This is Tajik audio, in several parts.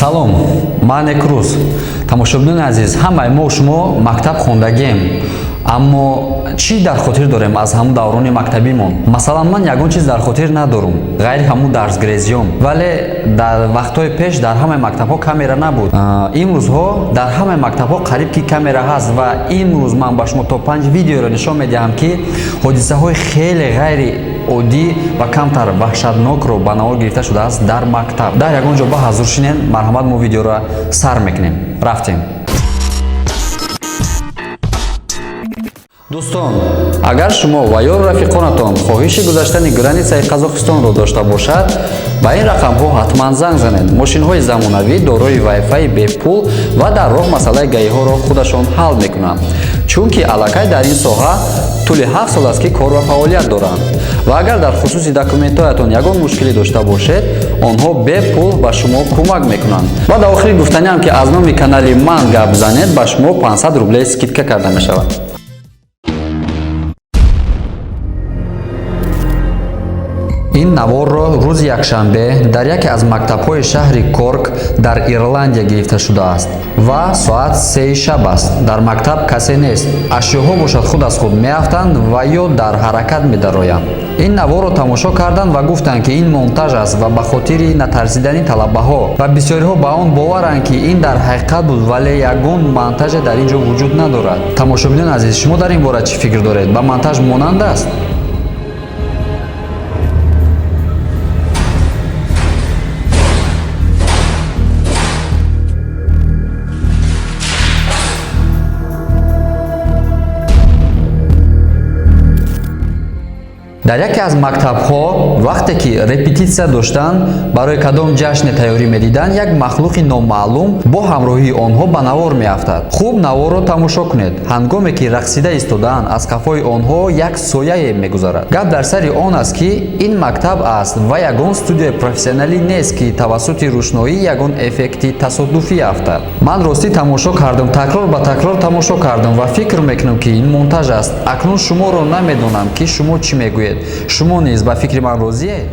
Салом, ман Некрӯз. Тамошобинони азиз, ҳамаи мо шумо мактаб хондагием, аммо чӣ дар хотир дорем аз ҳамун даврони мактабимон? Масалан, ман ягон чиз дар хотир надорум, ғайри ҳамун дарсгрезиём. Вале дар вақтҳои пеш дар ҳамаи мактабҳо камера набуд. Имрӯзҳо дар ҳамаи мактабҳо қариб ки камера ҳаст ва имрӯз ман ба шумо то 5 видеоро нишон медиҳам, ки ҳодисаҳои хеле ғайри оддӣ ва камтар ваҳшатнокро ба навор гирифта шудааст дар мактаб. Дар ягон ҷо ба ҳазур шинен, марҳамат, мо видеоро сар мекунем. Рафтем. Дӯстон, агар шумо ва ё рафиқонатон хоҳиши гузаштани границаи Қазоқистонро дошта бошад, ба ин рақамҳо ҳатман занг занед. Мошинҳои замонавӣ дорои вайфайи бепул ва дар роҳ масъалаи гаиҳоро худашон ҳал мекунанд, чунки аллакай дар ин соҳа тӯли 7 сол аст, ки кор ва фаъолият доранд. Ва агар дар хусуси документҳоятон ягон мушкилӣ дошта бошед, онҳо бепул ба шумо кӯмак мекунанд. Ва дар охири гуфтаниам, ки аз номи канали ман гап занед, ба шумо 500 рублей скидка карда мешавад. Ин наворро рӯзи якшанбе дар яке аз мактабҳои шаҳри Корк дар Ирландия гирифта шудааст ва соат 3 шаб аст. Дар мактаб касе нест, ашёҳо бошад худ аз худ меафтанд ва ё дар ҳаракат медароянд. Ин наворро тамошо карданд ва гуфтанд, ки ин монтаж аст ва ба хотири натарсидани талабаҳо, ва бисёриҳо ба он боваранд, ки ин дар ҳақиқат буд, вале ягон монтаже дар ин ҷо вуҷуд надорад. Тамошобинони азиз, шумо дар ин бора чӣ фикр доред? Ба монтаж монанд аст? Дар яке аз мактабҳо вақте ки репетитсия доштанд, барои кадом ҷашне тайёрӣ медиданд, як махлуқи номаълум бо ҳамроҳии онҳо ба навор меафтад. Хуб наворро тамошо кунед. Ҳангоме ки рақсида истодаанд, аз қафои онҳо як сояе мегузарад. Гап дар сари он аст, ки ин мактаб аст ва ягон студияи профессионалӣ нест, ки тавассути рӯшноӣ ягон эффекти тасодуфӣ афтад. Ман ростӣ тамошо кардам, такрор ба такрор тамошо кардам ва фикр мекунам, ки ин монтаж аст. Акнун шуморо намедонам, ки шумо чӣ мегӯед. Шумо низ ба фикри ман розиед?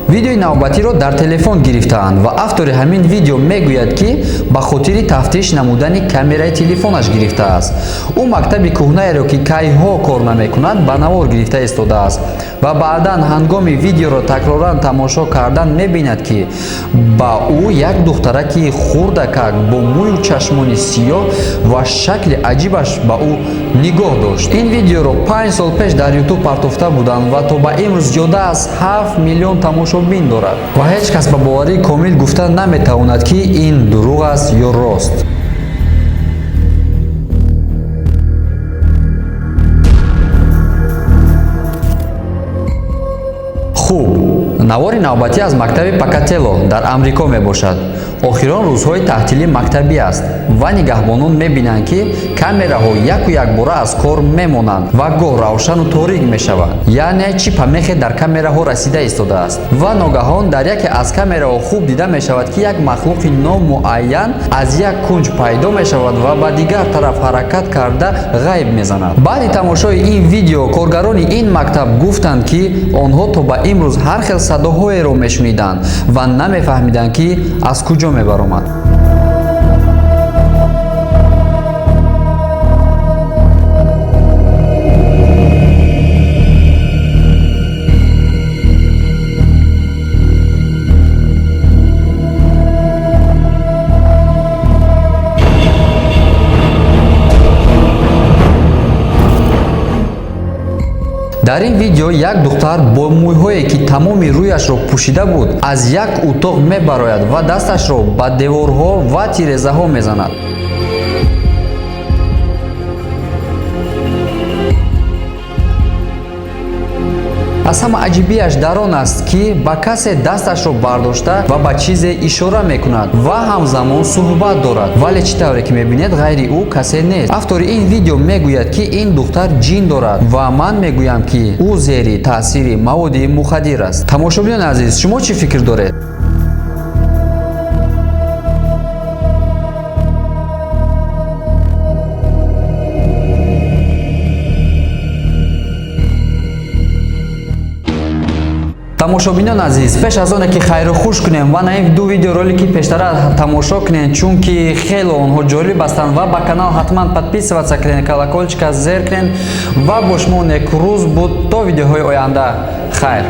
Видеои навбатиро дар телефон гирифтаанд ва автори ҳамин видео мегӯяд, ки ба хотири тафтиш намудани камераи телефонаш гирифтааст. Ӯ мактаби кӯҳнаеро, ки кайҳо кор намекунад, ба навор гирифта истодааст ва баъдан ҳангоми видеоро такроран тамошо кардан мебинад, ки ба ӯ як духтараки хурдакак бо мӯю чашмони сиёҳ ва шакли аҷибаш ба ӯ нигоҳ дошт. Ин видеоро 5 сол пеш дар Ютуб партофта буданд ва то ба имрӯз зиёда аз 7 миллион тамошобин дорад ва ҳеҷ кас ба боварии комил гуфта наметавонад, ки ин дурӯғ аст ё рост. Хуб, навори навбатӣ аз мактаби Покателло дар Амрико мебошад. Охирон рӯзҳои таҳтили мактабӣ аст ва нигаҳбонон мебинанд, ки камераҳо яку якбора аз кор мемонанд ва гоҳ равшану торик мешаванд, яъне чӣ памехе дар камераҳо расида истодааст. Ва ногаҳон дар яке аз камераҳо хуб дида мешавад, ки як махлуқи номуайян аз як кунҷ пайдо мешавад ва ба дигар тараф ҳаракат карда ғайб мезанад. Баъди тамошои ин видео коргарони ин мактаб гуфтанд, ки онҳо то ба имрӯз ҳар хел садоҳоеро мешуниданд ва намефаҳмиданд, ки аз куҷо мебаромад. Дар ин видео як духтар бо мӯйҳое, ки тамоми рӯяшро пӯшида буд, аз як утоқ мебарояд ва дасташро ба деворҳо ва тирезаҳо мезанад. Аз ҳама аҷибиаш дар он аст, ки ба касе дасташро бардошта ва ба чизе ишора мекунад ва ҳамзамон суҳбат дорад. Вале чӣ тавре ки мебинед, ғайри ӯ касе нест. Автори ин видео мегӯяд, ки ин духтар ҷин дорад ва ман мегӯям, ки ӯ зери таъсири маводи мухаддир аст. Тамошобинони азиз, шумо чӣ фикр доред? Тамошобинони азиз, пеш аз оне ки хайру хуш кунем ва на ин ду видеоролики пештара тамошо кунед, чунки хеле онҳо ҷолиб ҳастанд, ва ба канал ҳатман подписываться кунед, колокольчика зер кунед ва бо шумо Некрӯз буд. То видеоҳои оянда хайр.